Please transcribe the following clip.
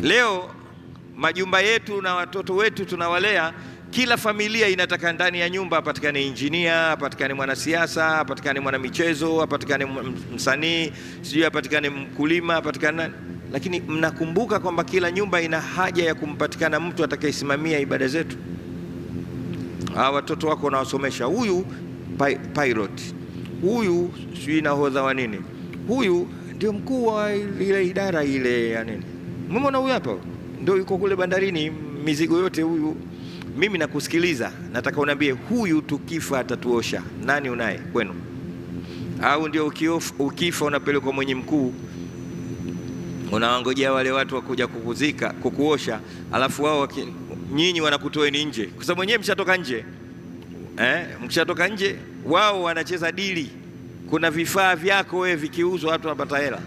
Leo majumba yetu na watoto wetu tunawalea, kila familia inataka ndani ya nyumba apatikane injinia, apatikane mwanasiasa, apatikane mwanamichezo, apatikane msanii, sijui apatikane mkulima, apatikane nani. Lakini mnakumbuka kwamba kila nyumba ina haja ya kumpatikana mtu atakayesimamia ibada zetu. Hawa watoto wako unawasomesha, huyu pilot, huyu sijui nahodha wa nini, huyu ndio mkuu wa ile idara ile ya nini. Umeona huyu hapa ndio yuko kule bandarini, mizigo yote huyu. Mimi nakusikiliza, nataka uniambie huyu tukifa atatuosha. Nani unaye kwenu? Au ndio ukifa unapelekwa mwenye mkuu, unawangojea wale watu wakuja kukuzika, kukuosha, alafu wao nyinyi wanakutoeni nje, kwa sababu wenyewe mshatoka nje. Mkishatoka nje wao wanacheza dili. Kuna vifaa vyako wewe vikiuzwa watu wanapata hela.